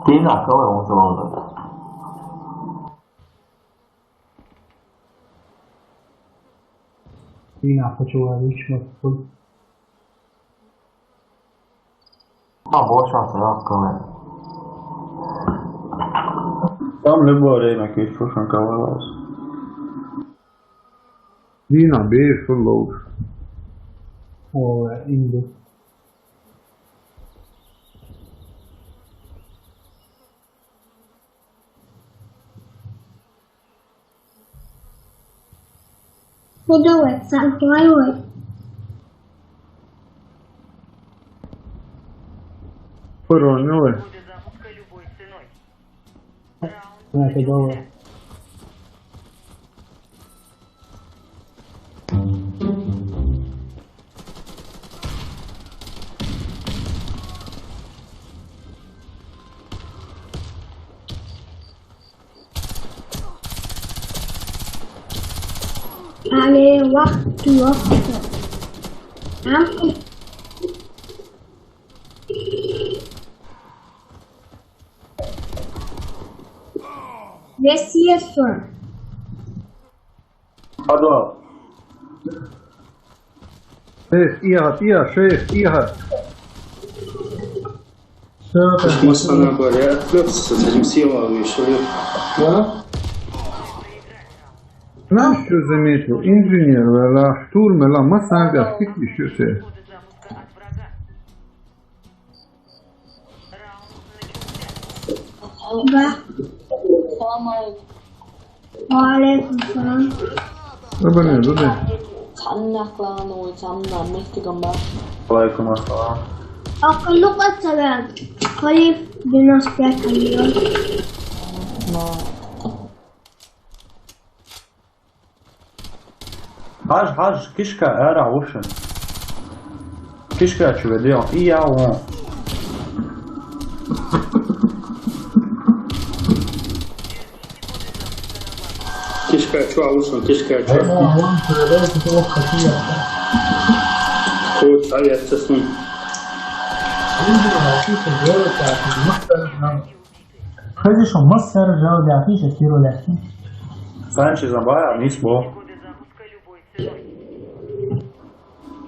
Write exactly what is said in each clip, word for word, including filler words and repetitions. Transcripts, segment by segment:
Ты на кого он звал? Ты на хочу ловить, вот, вот. Там больше раз, да, в кого? Там любое время, как слушаем, кого раз. Dīnā bieži tur lūdzu. O, indi. Подавай, сам твой. Пыронилы. Знаешь, давай. Allez, voir, tu vois. Hein? Yes, yes, sir. Подвал. Шеф, иха, иха, шеф, иха. Всё, так. Может, она говорит, отвлёкся с этим силовым, что ли? Да? Знаешь, что заметил? Инженер, вела, штурм, вела, массанга, фиг ещё все. Да. Салам алейкум. Ва алейкум салам. Добрый день, добрый день. Саннахлану, санна, мехтигамба. Алейкум ассалам. Акыллы пацан. Халиф девяносто пять миллион. Хьажа, хьажа, кишка ара вуша. Кишка чу веде, и я вон. Кишка чу а вуша, кишка чу. Ай, вон, вон, передайте, кого хотите. Хо, царь, я честно. Хазир шо массара жал дяхи шо киро лахи. Санчи забая, мис бо.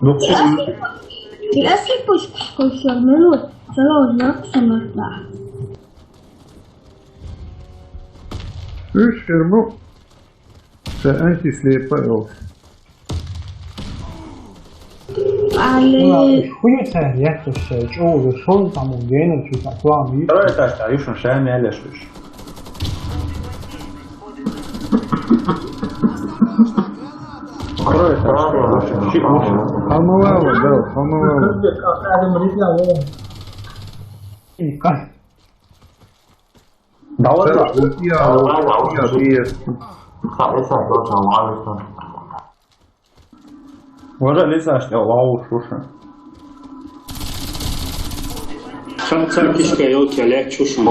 Дукши. Если пусть сколько минут, то должна самота. Уьш хир бу. Ша антислепа йолуш. Али. Хуйня ца яхтуш чу, шо там гена чу та план. Второй этаж, а юшун шайми алешуш. Второй этаж. Ши уш. Хамалава, да, хамалава. Давай, давай. Важа лесаш, я лаву шуша. Ца, ца кишка йолча лек чушун.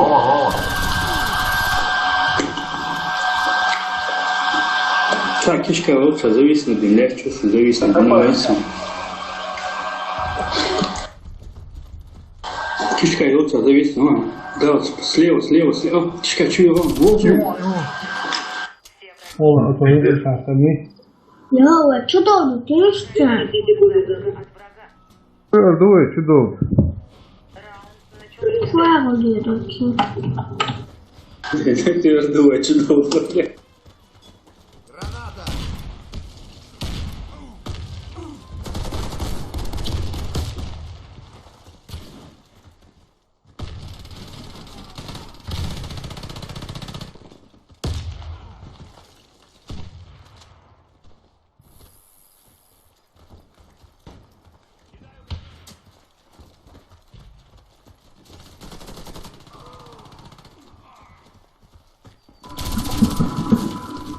Ца кишка йолча зависна дин лек чушун, зависна дин лек чушун. Кишка йолча зависна, а? Да, вот слева, слева, слева. О, кишка чуя, вон, вот. О, это видишь, остальные. Йо, чудо, ты что? Э, давай, чудо. Слава Богу, чудо. Ты давай, чудо.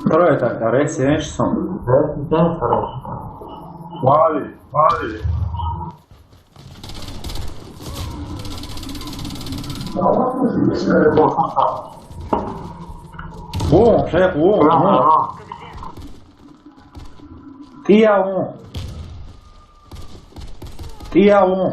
Второй этаж, да, Р семьдесят. Р семьдесят, короче. Вали, вали. О, шеф, о, о. Кия, о. Кия, о.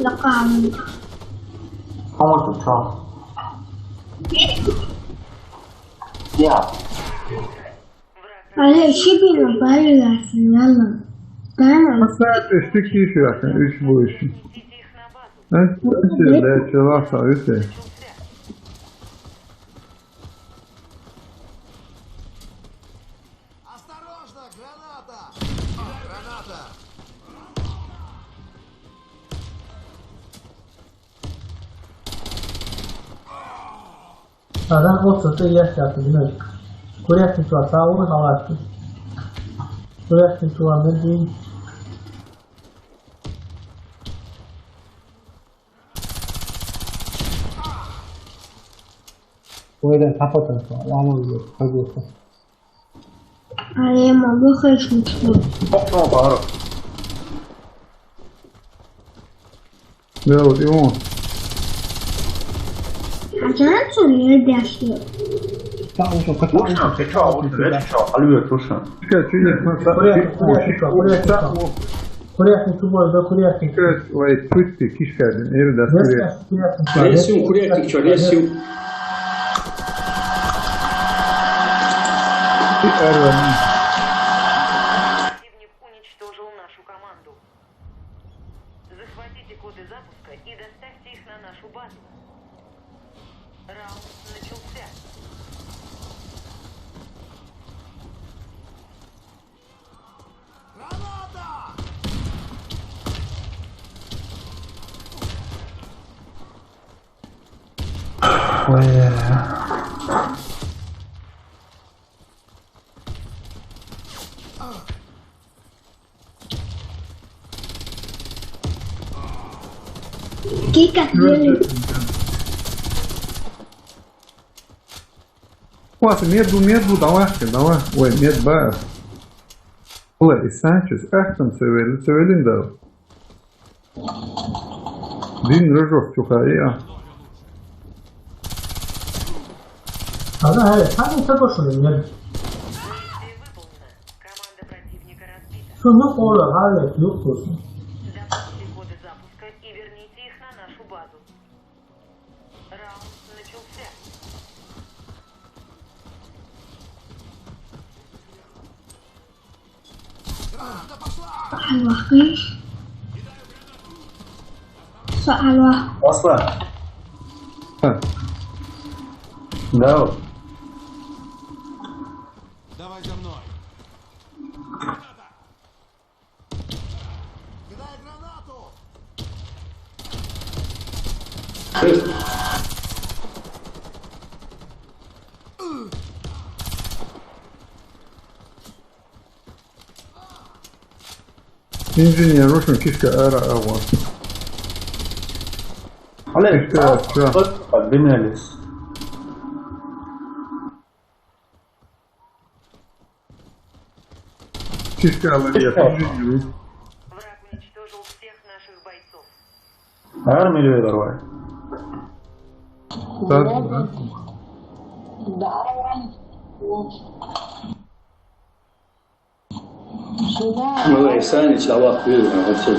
لقاهم. How much to talk? Yeah. عليه شبه موبايل يا سلام. تعال. Saat üstü kişi yakın, üç bu işin. Nasıl da çalarsa öte. Осторожно, граната! Граната! Adam oturdu, yaş yaptı, bilmem. Kuryasın tuva, sağ olun, hava attı. Kuryasın tuva, ne diyeyim? Oydan kapatın, ama yok, kabul olsun. А я могу хочу что? Okno bağırıp. Ne oluyor mu? А что отсюда я дошли? Tamam, tamam, tamam. Vursan, kaça vursan, ne kaça alıyor, vursan. Çıkar, çıkar. Buraya, buraya çıkar, buraya çıkar. Курятник, ту бор, да, курятник. Çıkar, vay, pütti, kişkerdin, eri de. Yes, yes, курятник. Ресим, курятник, что, ресим. Çıkar, vay. Противник уничтожил нашу команду. Захватите коды запуска и доставьте их на нашу базу. Раунд начался. Граната! Ой. Kika, yele. Poate, merg, merg, давай, давай. Ой, merg, ba. Ой, и Санчес, ах, там целый, целый, да. Din Rojov, чухая. Ага, э, самый такой, что ли, нет? Миссия выполнена. Команда противника разбита. Что, ну, Оля, Галя, Люк, слушай. Добудьте коды запуска и верните их на нашу базу. Раунд начался. Аллах, конечно. Что, аллах? Aslan. Ha. Давай за мной. Кидай гранату! Инженер, в общем, кишка ара ава. Олег, кишка, да, что? Подвинулись. Кишка, Олег, я тоже не вижу. Враг уничтожил всех наших бойцов. Армию давай. Так, да. Да. Сюда. Ну, и сами слова пили, а вот всё.